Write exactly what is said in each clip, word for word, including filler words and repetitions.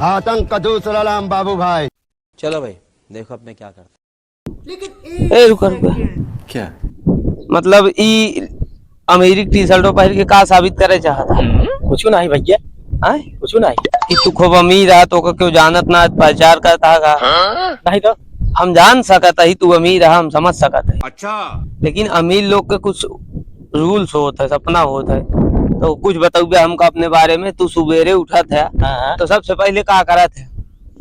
आतंक का दूसरा नाम बाबू भाई। चलो भाई, देखो अब मैं क्या करता। ए, रुका, रुका। क्या? मतलब, ई अमीरी के टी-शर्टो पहिर के का साबित करे चाहत है? कुछ नहीं भैया। आय? कुछ नहीं। कि तू खूब अमीर है, तोका क्यों जानत ना, पहचान करता है का? नहीं तो। हम जान सकत ही तू अमीर है, हम समझ सकत ही। अच्छा। लेकिन अमीर लोग के कुछ rules होत है, सपना होत है। तो कुछ बतउबे हमका अपने बारे में, तू सुबेरे उठत है, हाँ, हाँ। तो सबसे पहिले का करत है?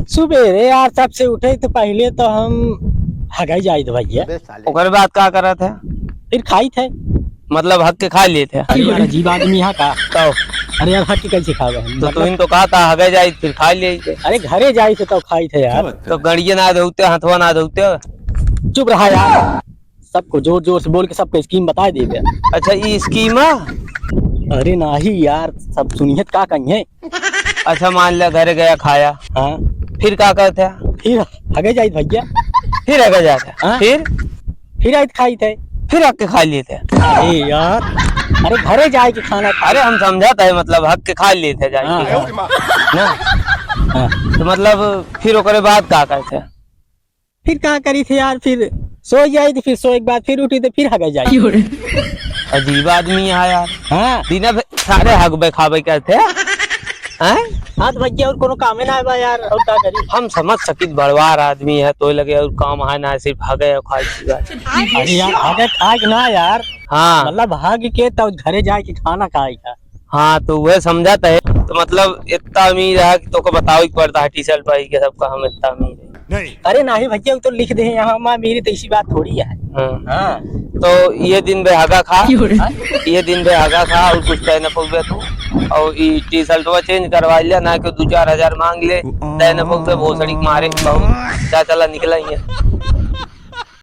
सुबेरे यार, सबसे उठे तो पहिले तो हम हगई जाइत भैया। अबे साले। ओकरे बाद का करत है? फिर खाइत है। मतलब हग के खा लेत है? अरे यार, अजीब आदमी है का? तो? अरे यार, हग के कैसे खावे हम? तो मतलब तुहिन तो कहा था हगे जाइत, फिर खा लेइत है। अरे घरे जाइत है तो खाइत है यार। क्या बात कर रहे हैं? तो गड़िया ना धोते, हथवा ना धोते। चुप रहा यार। सबको जोर जोर से बोल के सबको scheme बताइ देबे। अच्छा, ई scheme है? अरे नाही यार, सब सुनिहैं त का कहिहैं। अच्छा, मान ले घरे गया खाया। हाँ। फिर का करत है? फिर हगे जाइत भैया। फिर हगे जात है? हाँ। फिर? फिर आइत खाइत है। फिर हग के खा लेत है। अरे यार, अरे घरे जाए के खाना खा। अरे हम समझत है, मतलब हग के खा लेत है जाए के। हाँ। ना? हाँ। तो मतलब फिर ओकरे बाद का करत है? फिर का करित है यार, फिर सोइ जाइत, फिर सोए के बाद फिर उठित, फिर हगे जाइत। अजीब आदमी है यार। हाँ। दिना भर सारे हगबे खाबे करत है। हैं? हाँ तो भैया, और कोनो कामे ना बा यार, और का करी? हम समझ सकित, बड़वार आदमी है, तोहे लगे और काम है ना, सिर्फ हगे और खाए की बात। अरे यार, हगे खाए के ना यार। हाँ। मतलब हग के तो घरे जाए के खाना खाए का। हाँ, तो वह समझत है। तो मतलब इतना अमीर है कि तोको बतावे के पड़त है, टी-शर्ट पहिर के सबका हम इतना अमीर है। नहीं। अरे नाही भैया, वो तो लिख दे हैं यहाँ, हम अमीर है तो ऐसी बात थोड़ी है। हाँ। हाँ। तो ये दिन भे हगा खा, क्यों रे? ये दिन भे हगा खा और कुछ कह न पउबे तू। और ई टी-शर्टवा change करवा लिया, ना कि दो चार हजार मांग ले, दे न पउबे, भोसड़ी के मारे बहुत। जा चला निकला ही है।